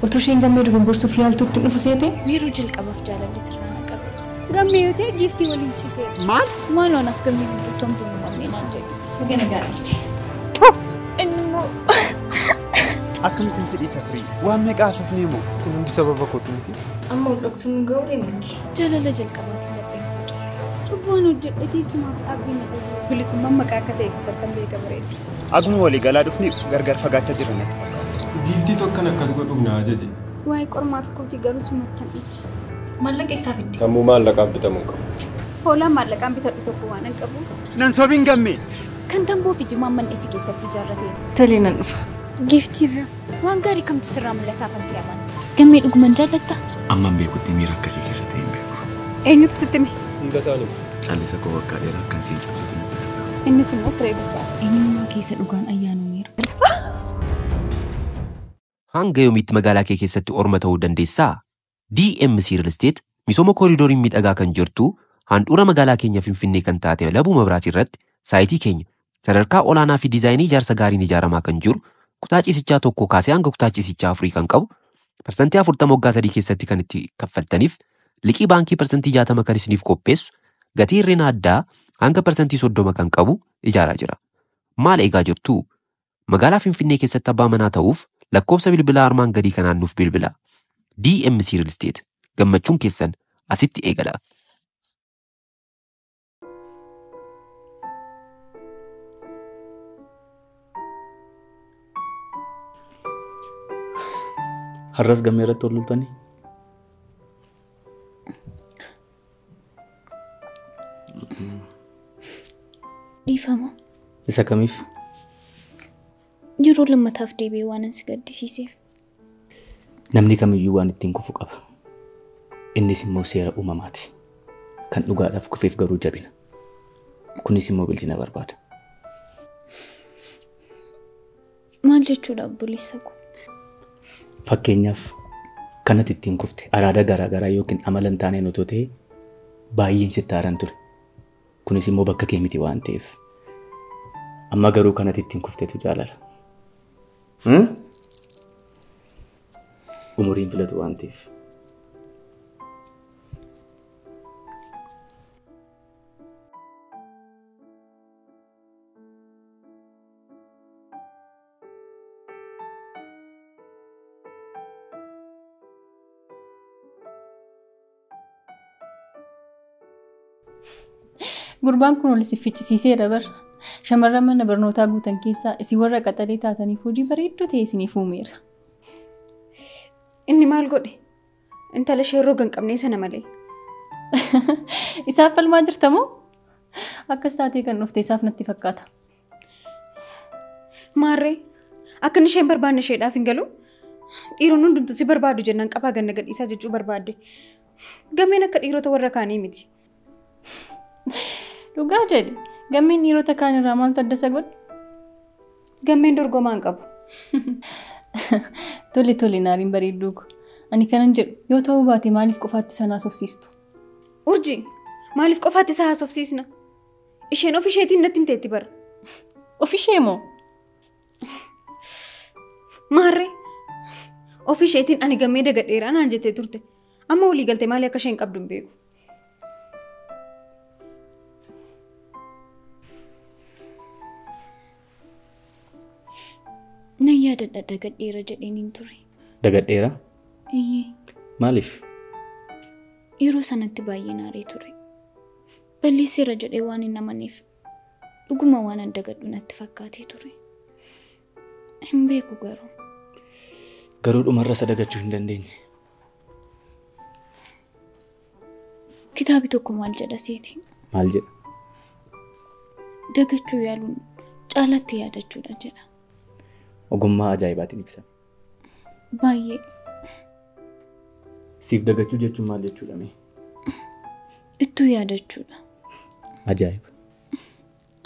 Otoo isheen gammee dogongorsuuf yaaltutti dhufu seete? Yeroo jalqabaaf jaalalli sirraa na qabe. Gammee yoo ta'e giiftii waliin ciisee. Maal? Maal anaaf gammee gidduutti homtuu uumamee naan jedhe. Gana gaariiti. Inni immoo Akkamittiin si dhiisa firii? Waan meeqa haasofnee moo? Kun hundi sababa kooti miti. Amma ol dhoksuun nu ga'uure milki. Jaalala jalqabaatiin lapheen koo cabe. Cubbuun hojjedhe teessumaaf dhaabbii na dhabe. Bilisummaan maqaa akka ta'e qofatti beekama reeddu. Aguma walii galaa dhufni gargar fagaachaa jiran natti fakkaata. Giiftii tokkan akkas godhuuf na ajaje. Waa'ee qormaata kootii garuu sumattan dhiisa. Maallaqa eessaa fidde? Sammuu maallaqaan bitamuu qabu. Hoolaan maallaqaan bitadhu tokko waan hin qabuuf. Nan sobiin gammee. Kan tamboo fi jimaan manni si keessatti ijaarrateera. Tolee nan dhufa. Giiftiirra. Waan gaarii kamtu sirraa mul'ataa kan si amana. Gammee dhuguman jaallatta? Amman beekutti miira akkasii keessa ta'e hin beeku. Eenyutu sitti hime? Hunda isaanii. Callisa koo waggaa dheeraa akkan siin cabsutu natti dhaga'ama. Innis immoo siree gubbaa. Eenyummaa keessa dhugaan ayyaanumeera. Hanga yoomiitti magaalaa kee keessatti orma ta'uu dandeessaa? DMC Real Estate misooma kooriidorii miidhagaa kan jirtu handhuura magaalaa keenya Finfinnee kan taate Labuu Mabiraatii irratti saayitii keenya sadarkaa olaanaa fi diizaayinii ijaarsa gaariin ijaaramaa kan jiru kutaa ciisichaa tokko kaasee hanga kutaa ciisichaa afurii kan qabu 40% waggaa 3 keessatti kan itti kaffaltaniif liqii baankii 60% kan isiniif qopheessu gatii hir'ina addaa hanga 30% kan qabu ijaaraa jira. Maal eegaa jirtu? Magaalaa Finfinnee keessatti abbaa manaa ta'uuf lakkoofsa bilbilaa armaan gadii kanaan nuuf bilbilaa. DMC Real Estate gammachuun keessan asitti eegala. Har'as gammee irratti ol loltanii? Dhiifama. Isa kamiif? Yeroo lammataaf deebi'ee waan si gaddisiiseef. Namni kamiyyuu waan ittiin kufu qaba. Innis immoo seera uumamaati. Kan dhugaadhaaf kufeef garuu jabina. Kunis immoo bilchina barbaada. Maal jechuudha obboleessa koo? Fakkeenyaaf kanatti ittiin kufte araada garaagaraa yookiin amala hin taaneen otoo ta'e baay'een sitti aaran ture. Kunis immoo bakka kee miti waan ta'eef. Amma garuu kanatti ittiin kuftetu jaalala. Umuriin filatu waan ta'eef. Gurbaan kun ol si fichisiiseera bara. Shamarran mana barnootaa guutan keessaa isin warra qaxalee taataniif hojii bareedduu ta'e isiniif uumeera. Inni maal godhe? Intala ishee roga hin qabne sana malee. Isaaf falmaa jirta moo? Akkas taatee kan dhufte isaaf natti fakkaata. Maarree akka inni isheen barbaanne isheedhaaf hin galu? Dhiironni hundumtuu si barbaadu jennaan qabaa ganna gadhiisaa jechuu barbaadde. Gammeen akka dhiirota warra kaanii miti. Dhugaa jedhi. Gammeen dhiirota kaan irraa maaltu adda isa godhe? Gammeen dorgomaa hin qabu. Tole tole naariin bareedduu ko. Ani kanan jedhu yoo ta'uu baate maaliif qofaatti sana haasofsiistu? Urji maaliif qofaatti isa haasofsiisna? Isheen of isheetiin natti himteetti bara. Of ishee moo? Maarree of isheetiin ani gammee dagadheeraa naan jettee turte. Amma walii galtee maalii akka isheen qabdu hin beeku. Nan yaadadha dagadheera jedheen hin ture. Dagadheera? Iyyee. Maaliif? Yeroo sanatti baay'ee naaree ture. Balleesseera jedhee waan hin amaneef dhuguma waan an dagadhu natti fakkaatee ture. Hin beeku garuu. Garuu dhumarra isa dagachuu hin dandeenye. Kitaabi tokko maal jedha seeti? Maal jedha? Dagachuu yaaluun caalatti yaadachuudha jedha. Ogummaa ajaa'ibaatiin ibsame. Baay'ee. Siif dagachuu jechuun maal jechuudha mee? Ittuu yaadachuudha. Ajaa'iba.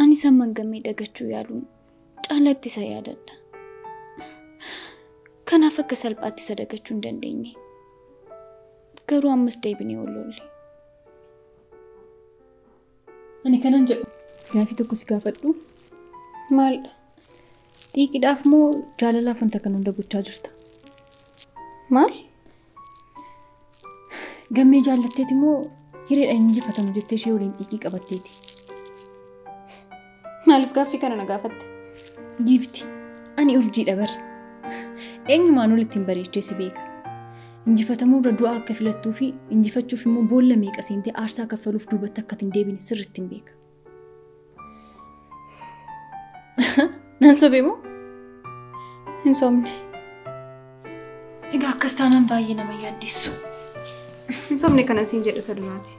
Ani samman gammee dagachuu yaaluun caalatti isa yaadadha. Kanaaf akka salphaatti isa dagachuu hin dandeenye. Garuu ammas deebinee ol lolle. Ani kanan jedhu gaafii tokko si gaafadhu. Maalidha? Xiiqiidhaaf moo jaalalaaf wanta kana hunda gochaa jirta? Maal? Gammee jaallatteeti moo hireedhaan injifatamu jettee ishee waliin xiiqii qabatteeti? Maaliif gaaffii kana na gaafatte? Giifti, ani urjiidha bar. Eenyumaan walitti hin bareechee si beeka. Injifatamuu irra du'aa akka filattuu fi injifachuuf immoo boolla meeqa seentee aarsaa kaffaluuf duubatti akka hin deebine sirriitti hin beeka. Nan sobee moo? Hin sobne. Egaa akkas taanaan baay'ee nama yaaddeessu. Hin sobne kana siin jedhe isa duraati.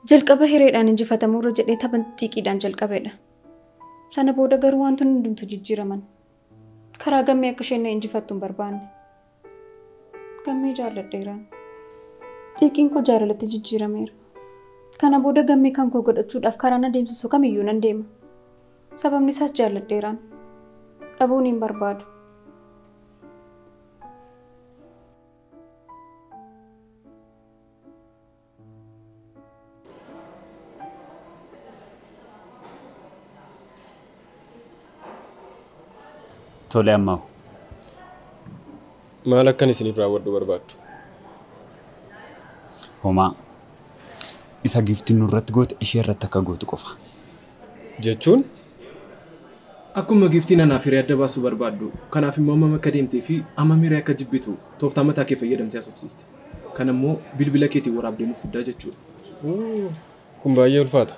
Jalqaba hireedhaan injifatamuu irra jedhee tapha xiiqiidhaan jalqabeedha. Sana booda garuu wantoonni hundumtu jijjiiraman. Karaa gammee akka isheen na injifattu hin barbaanne. Gammee jaalladheeraan. Xiiqiin koo jaalalatti jijjiirameera. Kana booda gammee kan koo godhachuudhaaf karaan adeemsisu kamiyyuu nan deema. Sababni isaas jaalladheeraan. Dhabuun hin barbaadu. Tole ammaa. Maal akkan isiniif raawwadhu barbaaddu? Homaa. Isa giiftiin nurratti goote ishee irratti akka gootu qofa. Jechuun? Akkuma giiftiin anaaf hiree adda baasuu barbaaddu, kanaaf immoo hammam akka deemtee fi hammam hiree akka jibbitu tooftaa mataa kee fayyadamtee haasofsiiste. Kan immoo bilbila keetiin waraabdee nuuf fiddaa jechuudha. Kun baay'ee ulfaata.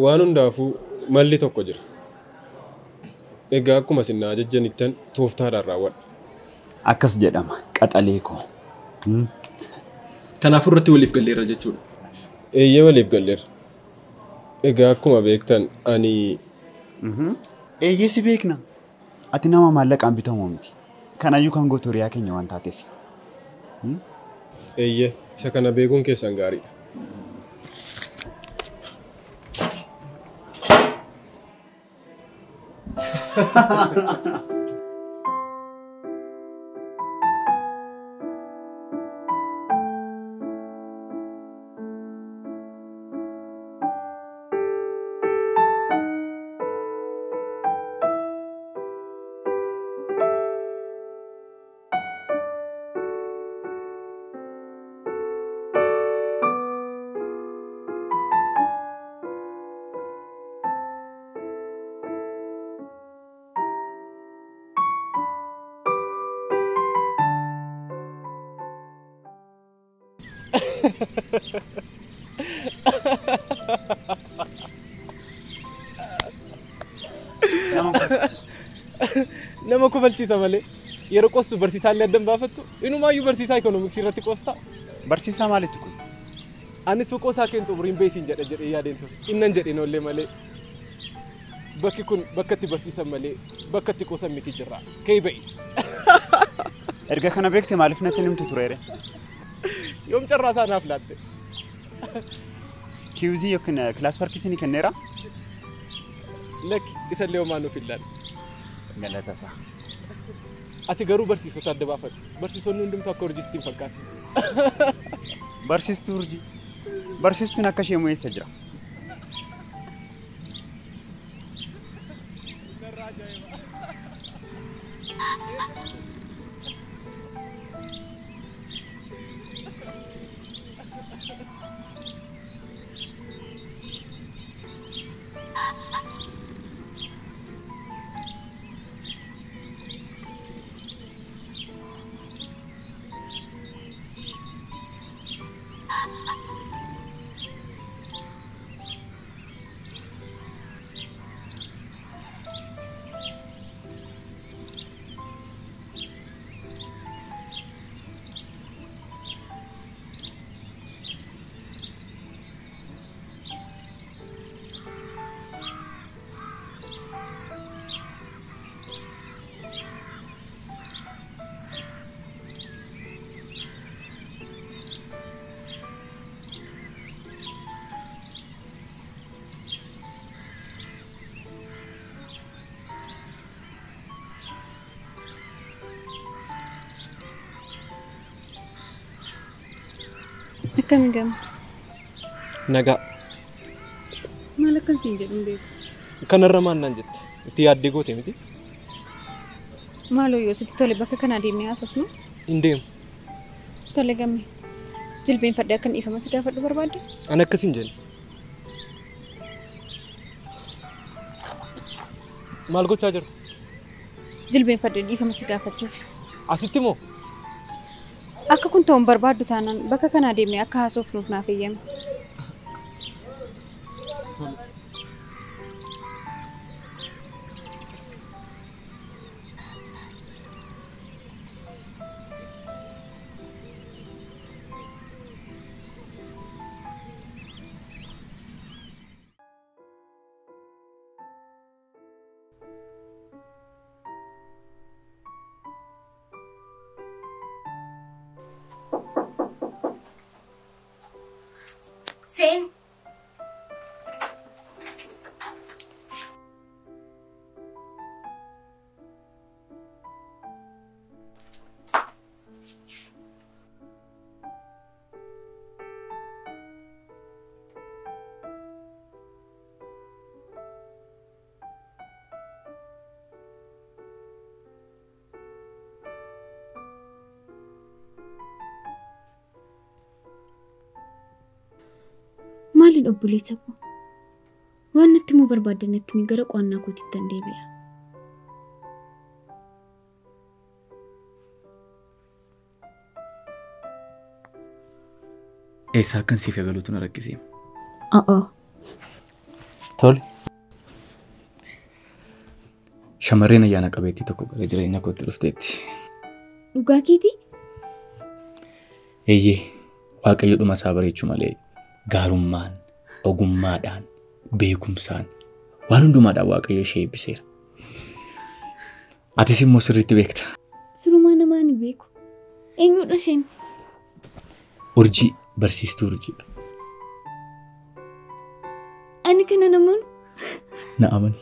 Waan hundaafuu malli tokko jira. Egaa akkuma isin na ajajjanittan tooftaadhaan raawwadha. Akkas jedhama qaxalee koo. Kanaafuu irratti waliif galleerra jechuudha. Eeyyee waliif galleerra. Egaa akkuma beektan ani. Eeyyee si beekna. Ati nama maallaqaan bitamu miti. Kanaayyuu kan gootu hiriyaa keenya waan taateef. Eeyyee isa kana beekuun keessan gaariidha. Nama kofalchiisa malee yeroo qoostu barsiisaa illee adda hin baafattu inumaayyuu barsiisaa ikoonomiksii irratti qoosta. Barsiisaa maalitti kun? Anis qoosaa keen xumuriin beesiin jedha jedhee yaadeen ture. Innan jedheen oollee malee. Bakki kun bakka itti barsiisan malee bakka itti qoosan miti jirra. Ka'ii ba'i. Erga kana beekte maaliif natti himtu tureere? Yoom carraa isaa naaf laatte? Kiwuzii yookiin kilaas warkii isinii kenneera? Lakki isallee homaa nuuf hin laanne. Galata isaa. Ati garuu barsiisota adda baafadhu. Barsiisonni hundumtuu akka urjiitti hin fakkaatu. Barsiistuu urjii. Barsiistuun akka ishee eessa jira? Akkamiin gama? Nagaa. Maal akkan siin jedhu hin beeku. Kanarra maal naan jette? Itti yaaddee goote miti? Maaloo yoo sitti tole bakka kanaa deemnee haasofnu? Hin deemu. Tole gamme. Jilbeenfadhee akkan dhiifama si gaafadhu barbaadde? Ani akkas hin jenne. Maal gochaa jirtu? Jilbeenfadhee dhiifama si gaafachuuf. Asitti moo? Akka kun ta'uun barbaaddu taanaan bakka kanaa deemnee akka haasofnuuf naaf eeyyami. Seen. Maaliin obboleessa koo? Waan natti himuu barbaadde natti himi gara qo'annaa kootiittan deebi'a. Eessaa akkan siif eegaluutu na rakkisee? A'aa. Tole. Shamarreen ayyaana qabeettii tokko gara jireenya kootti dhufteetti. Dhugaa keetii? Eeyyee, Waaqayyo dhuma isaa bareechuu malee gaarummaan, ogummaadhaan, beekumsaan waan hundumaadhaan Waaqayyo ishee eebbiseera. Atis immoo sirriitti beekta. Sirumaa namaa ni beeku. Eenyudha isheen? Urjii, barsiistuu Urjiidha. Ani kana namoon? Na amani.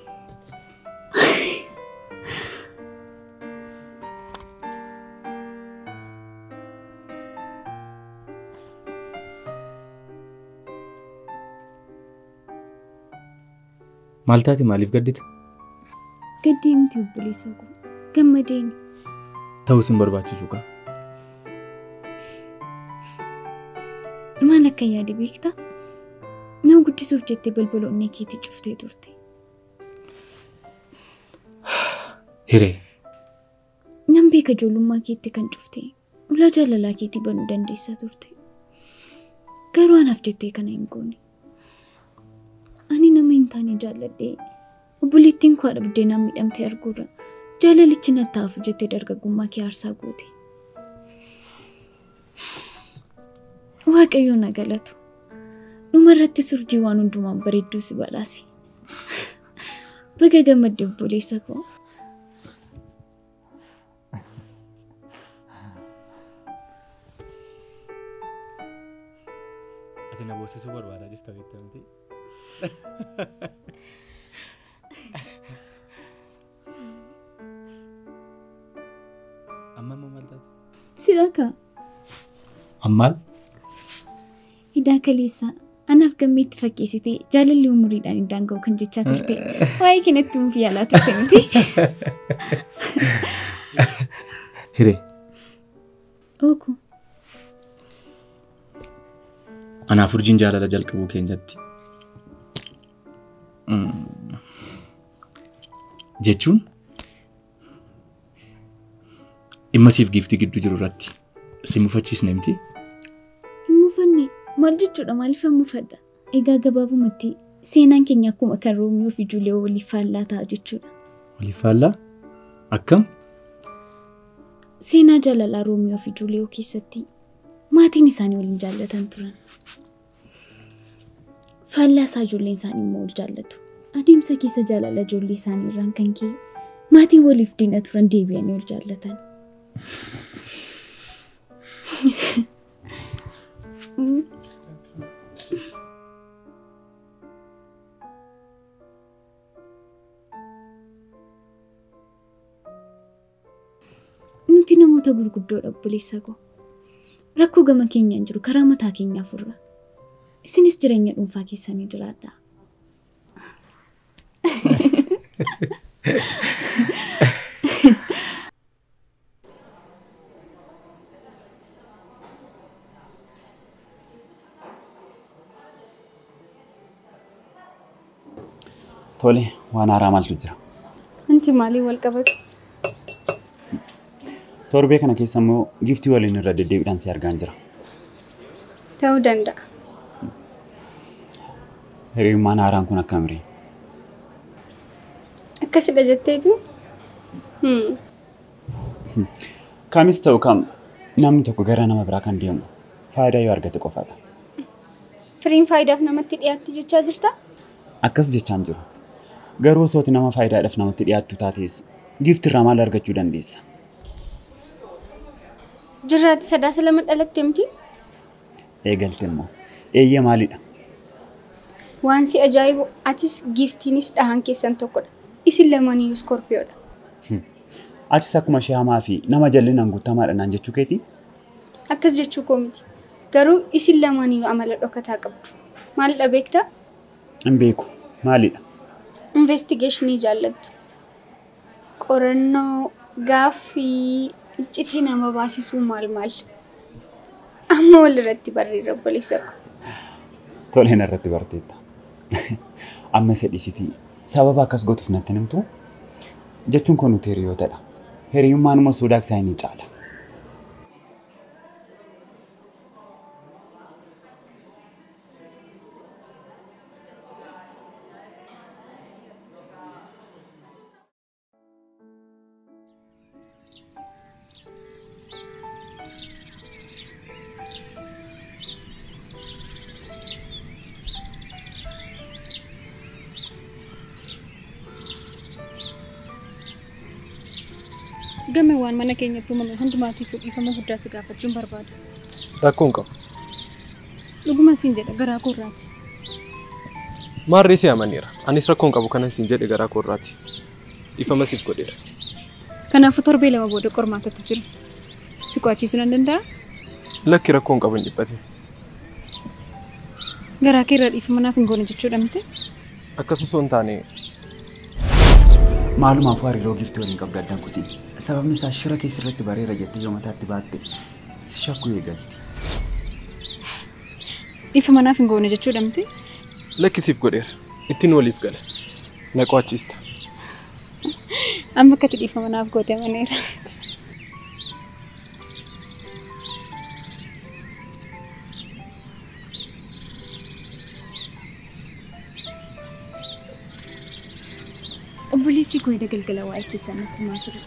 Maal taate maaliif gaddita? Gaddee miti obboleessa koo. Gammadeen. Ta'us hin barbaachisu kaa. Maal akka yaade beektaa? Nama guddisuuf jettee balbala onnee keetii cuftee turte. Hiree. Nan beeka ijoollummaa keetti kan cufte. Ulaa jaalalaa keetii banuu dandeessaa turte. Garuu anaaf jettee kana hin goone. Ani nama hin taane jaalladhee obboleettiin koo haadha buddeenaan miidhamtee arguurra jaalalichi natti hafu jettee dargaggummaa kee aarsaa goote. Waaqayyo na galatu. Dhuma irrattis urjii waan hundumaan bareedduu si badhaase. Baga gammadde obboleessa koo. Ati na boossisuu barbaadaa jirta beektaa miti? Amma immoo maal taate? Sila kaa. Ammaal? Hidhaa kaleessaa anaaf gammeetti fakkeessitee jaalalli umuriidhaan hin daanga'u kan jechaa turte. Waa'ee kanatti himuuf yaalaa turte miti. Hiree. Oku. Anaaf urjiin jaalala jalqabuu keenyatti. Jechuun dhimma siif giiftii gidduu jiru irratti si mufachiisne miti? Hin mufanne. Maal jechuudha? Maaliif hin mufadha? Egaa gabaabumatti seenaan keenya akkuma kan Roomiyoo fi Juuliyoo waliif faallaa ta'a jechuudha. Waliif faallaa? Akkam? Seenaa jaalalaa Roomiyoo fi Juuliyoo keessatti maatiin isaanii waliin jaallatan turan. Faallaa isaa ijoolleen isaanii immoo wal jaallatu. Adeemsa keessa jaalala ijoollee isaanii irraan kan ka'e maatiin waliif diina turan deebi'anii wal jaallatan. Nuti namoota gurguddoodha obboleessa koo. Rakkoo gama keenyaan jiru karaa mataa keenyaa furra. Isinis jireenya dhuunfaa keessanii jiraadhaa. Tole, waan haaraa maaltu jira? Wanti maalii wal qabatu? Torbee kana keessa immoo giftii waliin irra deddeebiidhaan si argaan jira. Ta'uu danda'a. Hiriyummaan haaraan kun akkam ree? Akkasidha jetteetu? Kamis ta'u kam namni tokko gara nama biraa kan deemu faayidaa yoo argate qofaadha. Firiin faayidaaf namatti dhiyaatti jechaa jirtaa? Akkas jechaan jiru. Garuu osoo nama faayidaadhaaf namatti dhiyaattu taates giftii irraa maal argachuu dandeessa? Jirraatti 3 2 dhalatte miti? Eegalte immoo. Eeyyee maalidha? Waan si ajaa'ibu atis giftiinis dhahan keessan tokkodha. Isin lamaaniyyuu iskoorpiyoodha. Atis akkuma ishee hamaa fi nama jallinaan guutamaadha naan jechuu keetii? Akkas jechuu koo miti. Garuu isin lamaaniyyuu amala dhokataa qabdu. Maalidha beektaa? Hin beeku. Maalidha? Investigeeshinii jaallattu. Qorannoo, gaaffii, iccitii nama baasisuu maal maal. Amma walirratti barreerra obboleessa koo. Toleen irratti barteetta. Amma isa dhiisitii sababa akkas gootuuf natti himtu jechuun kun nuti hiriyootadha. Hiriyummaan immoo sodaa saayinii caala. Gamme waan mana keenyatti uumame hundumaatiif dhiifama guddaa si gaafachuun barbaada. Rakkoon qabu. Dhuguma siin jedha garaa koorraati. Maarree si amaneera. Anis rakkoon qabu kanan siin jedhe garaa koorraati. Dhiifama siif godheera. Kanaafuu torbee 2 booda qormaatatu jira. Si qo'achiisuu nan danda'a? Lakki rakkoon qabu hin dhiphatin. Garaa keerraa dhiifama naaf hin goone jechuudha miti? Akkas osoo hin taane Maalumaafuu hariiroo giftii waliin qabdu addaan kutiin. Sababni isaa shira keessa irratti bareera jettee yoo mataatti baatte si shakkuu eegalti. Dhiifama naaf hin goone jechuudha miti? Lakki siif godheera. Ittiin waliif gala. Na qo'achiista. Amma akkatti dhiifama naaf goote amaneera. Obboleessi koo edda galgala waa'ee keessan natti himaa ture.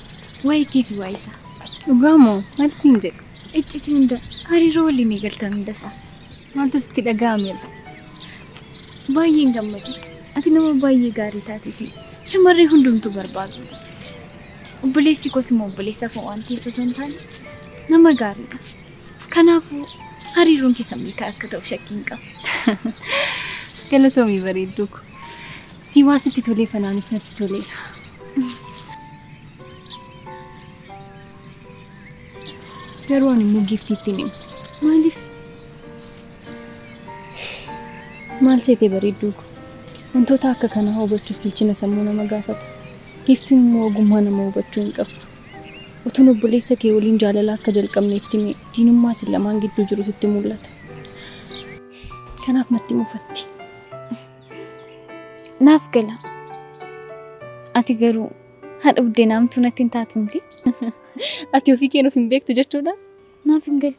Waa'ee kee fi waa'ee isaa. Dhugaamoo maal siin jedhu? Iccitii hunda hariiroo waliin eegaltan hunda isaa. Maaltu sitti dhaga'ameera? Baay'een gammadu. Ati nama baay'ee gaarii taatee fi shamarree hundumtuu barbaadu. Obboleessi koos immoo obboleessa koo waan ta'eef osoo hin taane nama gaariidha. Kanaafuu hariiroon keessan milkaa'aa akka ta'u shakkii hin qabu. Galatoomii bareedduu ko. Si waa sitti tolee fanaanis natti toleera. Garuu ani immoo giftiitti hin himu. Maaliif? Maal seetee bareedduu ko? Wantoota akka kanaa hubachuuf bilchina sammuu nama gaafata. Giftiin immoo ogummaa nama hubachuu hin qabdu. Utuun obboleessa kee waliin jaalala akka jalqabne itti hime diinummaa isin lamaan gidduu jiru sitti mul'ata. Kanaaf natti mufatti. Naaf gala. Ati garuu haadha buddeenaa hamtuu natti hin taatu miti? Ati ofii kee nuuf hin beektu jechuudha? Naaf hin galu.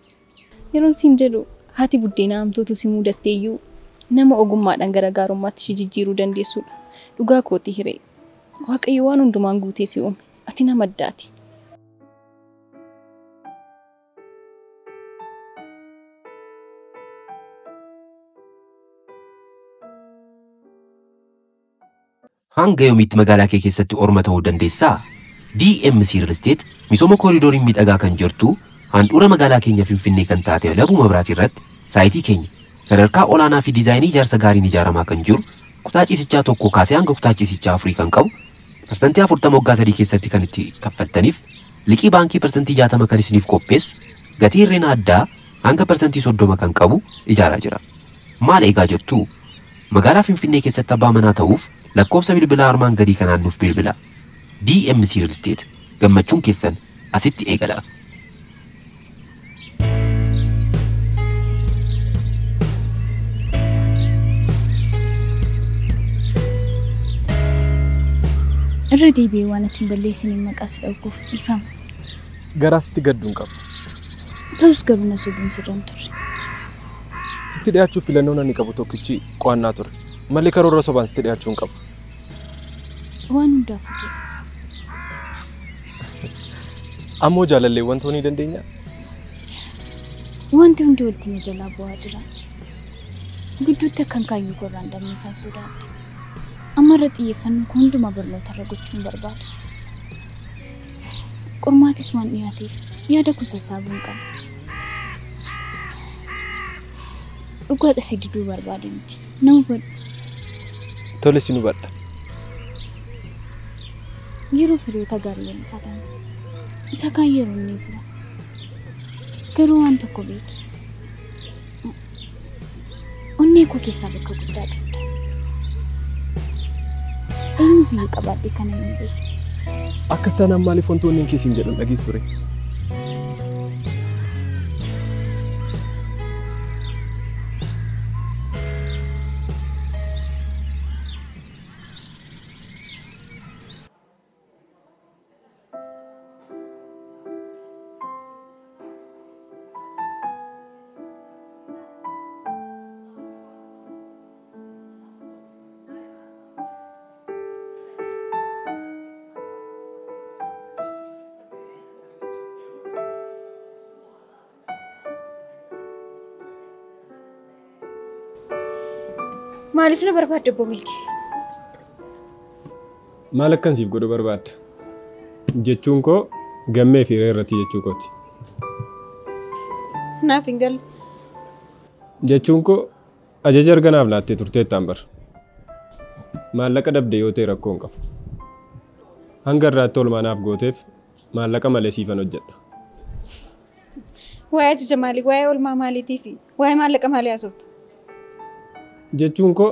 Yeroon siin jedhu haati buddeenaa hamtuutu si mudatte iyyuu nama ogummaadhaan gara gaarummaatti si jijjiiruu dandeessudha. Dhugaa kooti hiree. Waaqayyo waan hundumaan guutee si uume. Ati nama addaati. Hanga yoomiitti magaalaa kee keessatti orma ta'uu dandeessaa? DMC Real Estate misooma kooriidorii miidhagaa kan jirtu handhuura magaalaa keenya Finfinnee kan taate Labuu Mabiraatii irratti saayitii keenya sadarkaa olaanaa fi diizaayinii ijaarsa gaariin ijaaramaa kan jiru kutaa ciisichaa 1 kaasee hanga kutaa ciisichaa 4 kan qabu 40% waggaa 3 keessatti kan itti kaffaltaniif liqii baankii 60% kan isiniif qopheessu gatii hir'ina addaa hanga 30% kan qabu ijaaraa jira. Maal eegaa jirtu? Magaalaa Finfinnee keessatti abbaa manaa ta'uuf lakkoofsa bilbilaa armaan gadii kanaan nuuf bilbila. DMC Real Estate gammachuun keessan asitti eegala. Irra deebi'ee waan ati hin balleessiniin maqaa si dhawuuf dhiifama. Garaa sitti gadduun qaba. Ta'us garuu na sobuun sirra hin turre. Sitti dhiyaachuuf filannoon ani qabu tokkichi qo'annaa ture. Malee karoora sobaan sitti dhiyaachuu hin qabu. Waan hundaafuu ta'e. Ammoo jaalalleewwan ta'uu ni dandeenyaa? Wanti hundi walitti na jalaa bu'aa jira. Gidduutti akkan kaayyoo gorraan dammeeffan sodaadha. Amma irra xiyyeeffannoo koo hundumaa barnoota irra gochuun barbaada. Qormaatis waan dhiyaateef yaada koo sassaabuun qaba. Dhugaadha si diduu barbaade miti. Na hubadhu. Tole si hubadha. Yeroo firiyoota gaarii wal uffatan. Isa kaan yeroo inni fura. Garuu waan tokko beeki. Onnee koo keessaa bakka guddaa qabda. Eenyuuf iyyuu qabaadhee kana hin beekne. Akkas taanaan maaliif wantoonni hin keessiin jedhan dhageessu ree? Maaliif na barbaadde obbo Milkii? Maal akkan siif godhu barbaadda? Jechuun koo gammee fi hiree irratti jechuu kooti. Naaf hin galle. Jechuun koo ajaja erganaaf laattee turteettaan bara. Maallaqa dhabde yoo ta'e rakkoo hin qabu. Hanga irraatti oolmaa naaf gooteef maallaqa malee siifan hojjedha. Waa'ee ajaja maalii, waa'ee oolmaa maaliitii fi waa'ee maallaqa maalii haasofta? Jechuun koo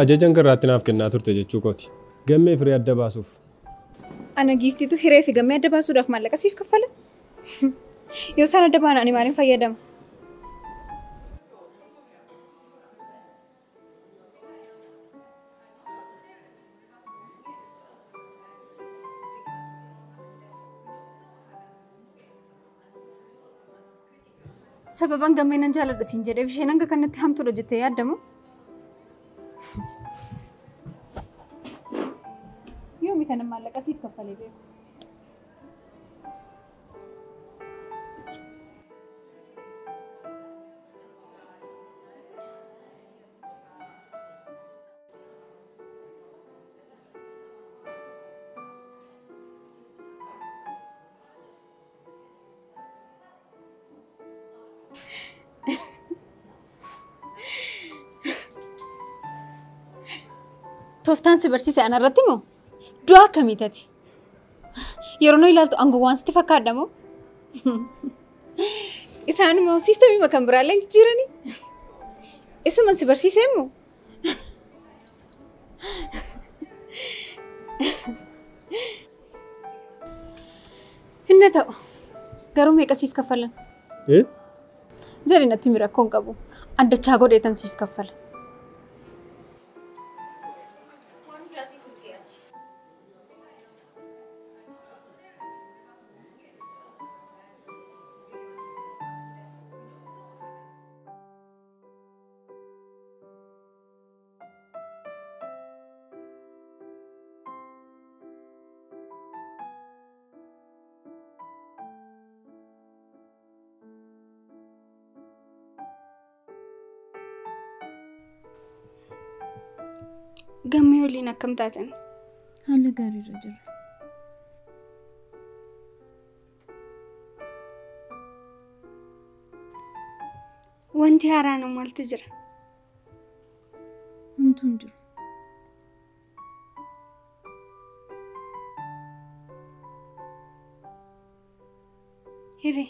ajaja hanga irraatti naaf kennaa turte jechuu kooti. Gammee fi hiree adda baasuuf. Ana giiftiitu hiree fi gammee adda baasuudhaaf maallaqa siif kaffala? Yoo isaan adda ba'an ani maaliin fayyadama? Sababan gammee nan jaaladha siin jedheef isheen hanga kanatti hamtuudha jettee yaaddamu? Yoomi kana maallaqa siif kaffalee beeku? Tooftaan si barsiise ana irratti moo? Du'a akkamii taati? Yeroo nu ilaaltu aangoo waan sitti fakkaadha moo? Isaanuma siistamii kan biraallee jijjiiranii? Isuman si barsiisee moo? Hinna ta'u garuu meeqa siif kaffalan? Jedhi natti mira rakkoo hin qabu. Addachaa godheetan siif kaffala. Gammee waliin akkam taatan? Haala gaariirra jira. Wanti haaraan maaltu jira? Homtuu hin jiru. Hiree,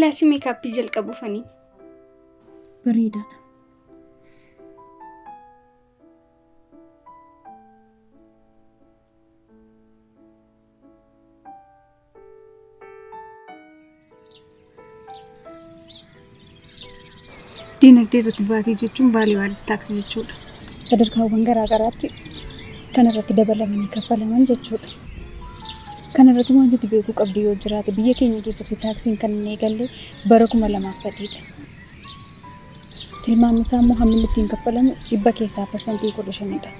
Kilaasii meekaappii jalqabuufani. Bareedaadha. Dinagdee irratti baatii jechuun vaalii waaliif taaksii jechuudha. Sadarkaawwan garaa garaatti kan irratti dabalamanii kaffalaman jechuudha. Kana irratti wanti itti beekuu qabdu yoo jiraate biyya keenya keessatti taaksiin kan hin eegalle bara 2003 dha. Tilmaamni isaa immoo hammi ittiin kaffalamu 15%dha.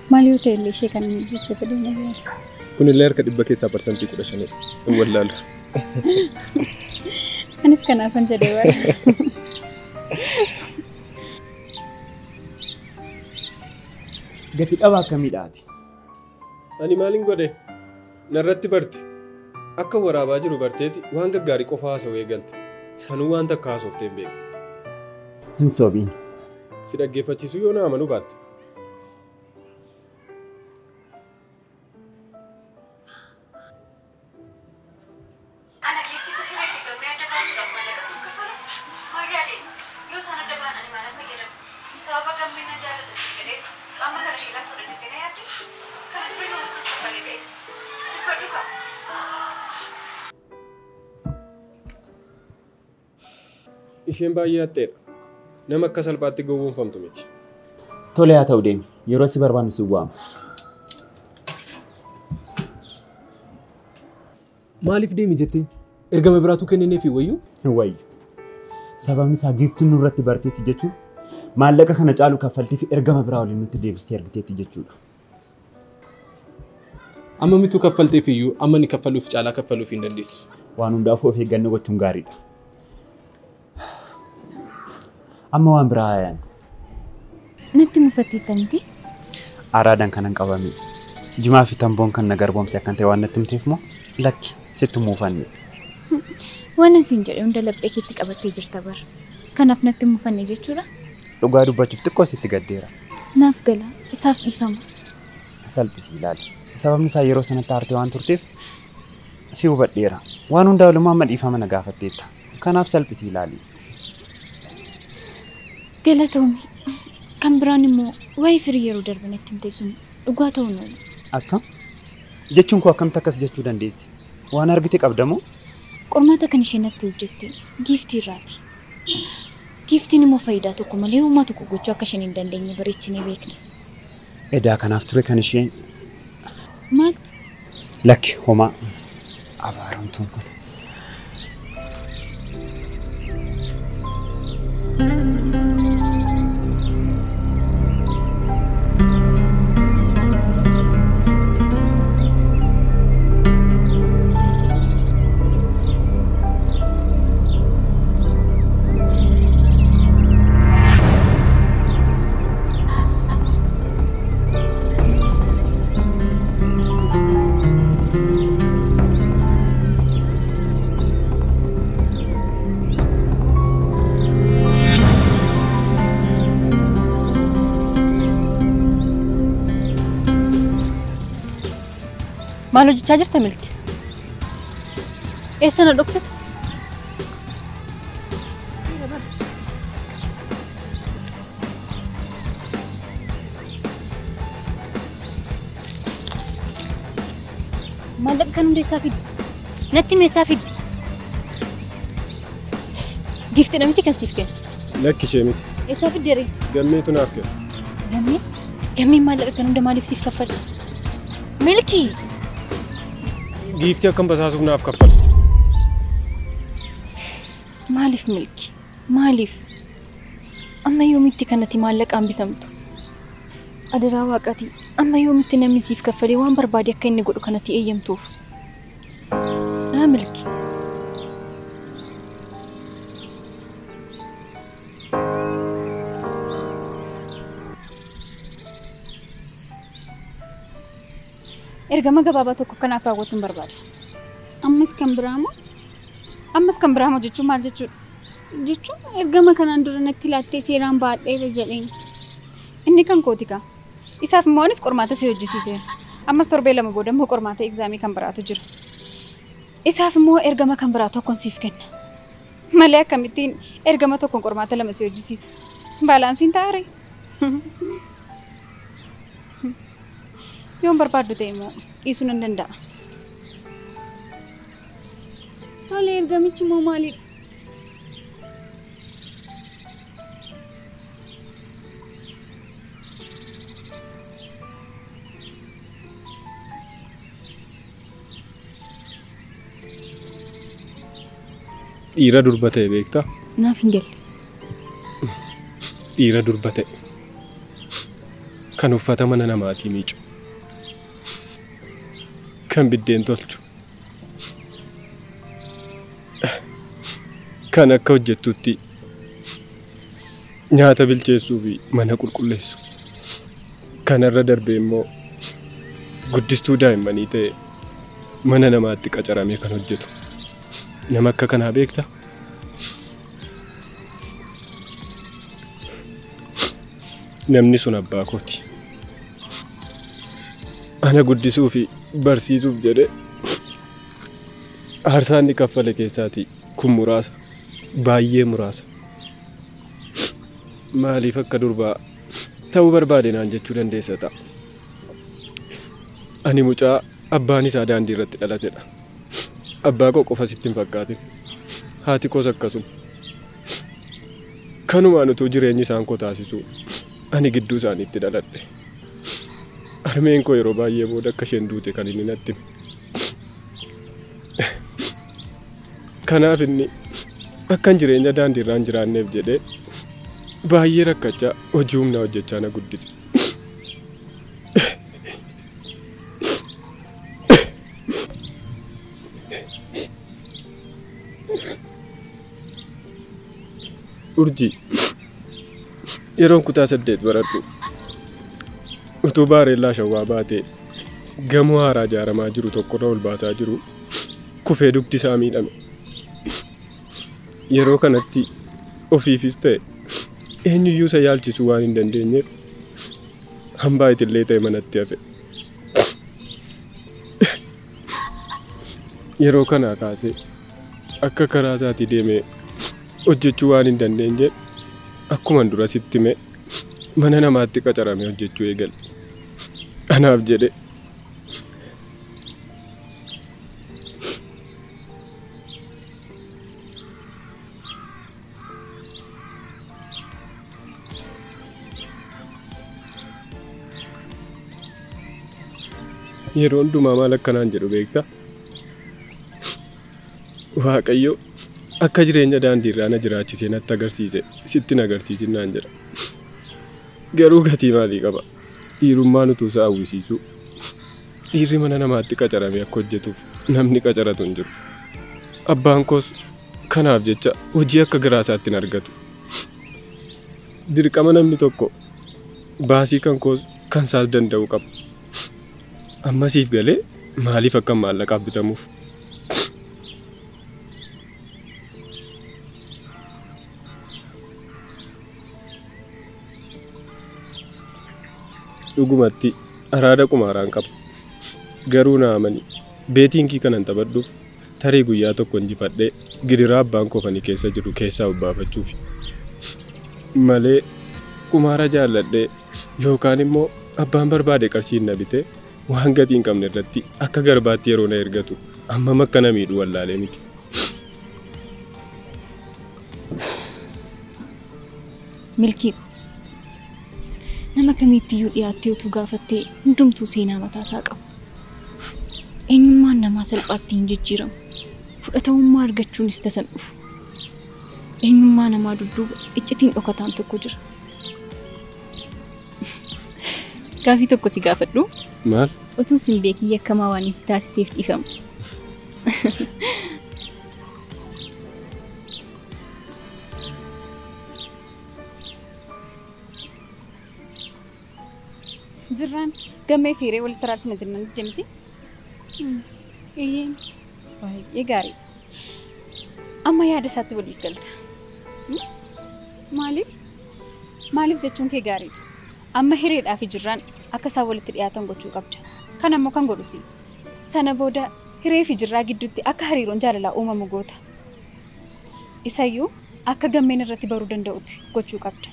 Maal yoo ta'e illee ishee kan inni beeku jedhee na yaada. Kunillee harka 15%dha. Hin wallaalu. Anis kanaafan jedhee bara. Gati dhabaa akkamiidhaati? Ani maalin godhe? Narratti barte. Akka waraabaa jiru barteeti waan gaggaarii qofa haasawuu eegalte. Sanuu waan takka haasoftee hin beeku. Hin sobiin. Si dhaggeeffachiisuu yoo na amanuu baatte. Ana giiftitu hiree fi gammee adda baasuudhaaf maallaqa siif kaffalu? Maal yaadeen? Yoo isaan adda ba'an ani maalan fayyadamu? Sababa gammeen nan jaalladha siif jedhee amma kana ishee lamtuudha jettee na yaadde? Kana dura yoo siif kaffalee beeku? Dubbadhu kaa. Isheen baay'ee haxxeedha. Nama akka salphaatti gowwoomfamtu miti. Tole haa ta'u deemi. Yeroo si barbaannu si waama. Maaliif deemi jettee? Ergama biraatu kennineefi wayyuu? Hin wayyu. Sababni isaa giiftiin nurratti barteetti jechuun maallaqa kana caalu kaffaltii fi ergama biraa waliin nutti deebistee argiteetti jechuudha. Amma mitu kaffalteef iyyuu amma ni kaffaluuf caalaa kaffaluuf hin dandeessu. Waan hundaafuu of eeggannoo gochuun gaariidha. Amma waan biraa haayaan. Natti mufatteetta miti? Araadaan kanan qabame. Jimaa fi tamboon kan na garboomse akkan ta'e waan natti himteef moo lakki sitti muufanne. Waan asiin jedhe hunda laphee keetti qabattee jirta bara. Kanaaf natti muufanne jechuudha? Dhugaa dubbachuuf xiqqoo sitti gaddeera. Naaf gala isaaf dhiifama. Salphisii ilaali. Sababni isaa yeroo sanatti aartee waan turteef si hubadheera. Waan hundaa walumaa amma dhiifama na gaafatteetta. Kanaaf salphisii ilaali. Galatoomi. Kan biraan immoo waa'ee firii yeroo darbe natti himte sun dhugaa ta'uu hin oolu. Akkam? Jechuun koo akkamitti akkas jechuu dandeesse? Waan argite qabda moo? Qormaata kan isheen natti hojjette giiftii irraati. Giiftiin immoo faayidaa tokko malee uumaa tokko gochuu akka isheen hin dandeenye bareechinee beekna. Edaa kanaaf ture kan isheen Maaltu? Lakki homaa abaaramtuun kun. Maal hojjechaa jirta Milki? Eessa na dhoksita? Maallaqa kan hunda eessaa fidde? Natti himi eessaa fidde? Giiftiidha miti kan siif kenne? Lakki ishee miti. Eessaa fidde ree? Gammeetu naaf kenne. Gammee? Gammeen maallaqa kan hunda maaliif siif kaffale? Milki! Giiftii akkam basaasuuf naaf kaffale. Maaliif Milki? Maaliif? Amma yoomitti kanatti maallaqaan bitamtu? Adaraa waaqaati. Amma yoomitti namni siif kaffalee waan barbaade akka inni godhu kanatti eeyyamtuuf? Haa Milki? Ergama gabaabaa tokko kanaaf raawwachuun barbaada. Ammas kan biraa moo? Ammas kan biraa moo jechuun maal jechuudha? Jechuun ergama kanaan dura natti laattee seeraan baadheera jedheen. Inni kan kooti kaa. Isaaf immoo anis qormaata si hojjisiiseera. Ammas torbee 2 booda immoo qormaata egzaamii kan biraatu jira. Isaaf immoo ergama kan biraa tokkoon siif kenna. Malee akkamittiin ergama tokkoon qormaata lama si hojjisiisa? Baalaansiin taa'are. Yoon barbaaddu ta'e immoo dhiisuu nan danda'a. Tole ergamichi immoo maalidha? Dhiira durba ta'e beektaa? Naaf hin galle. Dhiira durba ta'e kan uffata mana namaatii miicu, kan biddeen tolchu, kan akka hojjettutti nyaata bilcheessuu fi mana qulqulleessu, kanarra darbee immoo guddistuu daa'immanii ta'e mana namaatti qacaramee kan hojjetu. Nama akka kanaa beektaa? Namni sun abbaa kooti. Ana guddisuu fi barsiisuuf jedhee aarsaa inni kaffale keessaatii kun muraasa, baay'ee muraasa. Maaliif akka durbaa ta'uu barbaade naan jechuu dandeessa ta'a. Ani mucaa abbaan isaa daandii irratti dhalatedha. Abbaa koo qofa sitti hin fakkaatin. Haati koos akkasuma. Kanumaan utuu jireenyi isaan koo taasisu ani gidduu isaaniitti dhaladhe. Harmeen koo yeroo baay'ee booda akka isheen duute kan inni natti hime. Kanaaf inni akkan jireenya daandii irraa hin jiraanneef jedhee baay'ee rakkachaa hojii humnaa hojjechaa na guddise. Urjii yeroon kutaa 8 baradhu utuu baareellaa shawwaa baatee gamoo haaraa ijaaramaa jiru tokkorra ol baasaa jiru kufee dugdi isaa miidhame. Yeroo kanatti ofiifis ta'e eenyuyyuu isa yaalchisuu waan hin dandeenyeef hambaa itillee ta'e manatti hafe. Yeroo kanaa kaasee akka karaa isaatii deemee hojjechuu waan hin dandeenyeef akkuman dura sitti hime mana namaatti qacaramee hojjechuu eegale. Anaaf jedhe. Yeroo hundumaa maal akkanaan jedhu beektaa? Waaqayyo akka jireenya daandii irraa na jiraachisee natti agarsiise sitti na agarsiisin naan jedha. Garuu gatii maalii qaba? Dhiirummaan utuu isa hawwisiisu dhiirri mana namaatti qacaramee akka hojjetuuf namni qacaratu hin jiru. Abbaan koos kanaaf jecha hojii akka garaa isaatti hin argatu. Dirqama namni tokko baasii kan koos kan isaas danda'u qaba. Ammasiif galee maaliif akka maallaqaaf bitamuuf? Dhugumatti araada qumaaraan qaba. Garuu na amani beetiinkii kanan taphadhuuf tarii guyyaa tokko injifadhee gidiraa abbaan kofanii keessa jiru keessaa obbaafachuufi. Malee qumaara jaalladhee yookaan immoo abbaan barbaade qarshiin na bitee waan gatii hin qabne irratti akka garbaatti yeroo na ergatu ammam akka na miidhu wallaalee miti. Milkii nama kamiitti iyyuu dhiyaattee utuu gaafattee hundumtuu seenaa mataasaa qabu. Eenyummaan namaa salphaatti hin jijjiiramu. Fudhatamummaa argachuunis tasan dhufu. Eenyummaa namaa dudduuba iccitiin dhokataan tokko jira. Gaafii tokko si gaafadhu. Maal? Utuun sin beekin yakkamaa waan si taasiseef dhiifama. Jirraan gammee fiiree walitti araarsina jennaan deemti. Iyyeen. Baay'ee gaarii. Amma yaada isaatti waliif galta. Maaliif? Maaliif jechuun kee gaariidha. Amma hireedhaa fi jirraan akka isaan walitti dhiyaatan gochuu qabda. Kan ammoo kan godhu si. Sana booda Hiree fi Jirraa gidduutti akka hariiroon jaalalaa uumamu goota. Isayyuu akka Gammeen irratti baruu danda'utti gochuu qabda.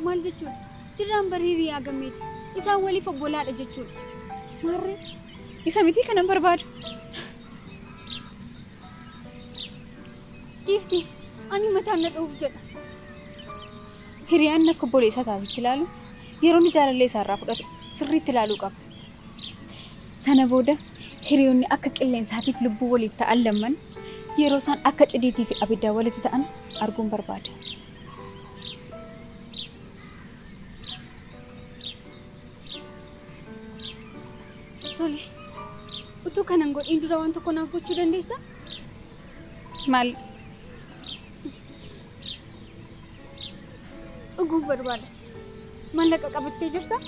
Maal jechuudha? Jirraan barii hiriyaa Gammeeti. Isaan waliif obbolaadha jechuudha. Maarree isa mitii kanan barbaadu. Giiftii, ani mataan na dha'uuf jedha. Hiriyaan akka obboleessa taasitti ilaalu yeroo inni jaalallee isaarraa fudhatu sirriitti ilaaluu qaba. Sana booda hiriyoonni akka qilleensaatiif lubbuu waliif ta'an lamman yeroo isaan akka cidiitii fi abiddaa walitti ta'an arguun barbaada. Tole, utuu kanan godhiin dura waan tokko naaf gochuu dandeessaa? Maal? Dhuguu barbaada. Maallaqa qabattee jirtaa?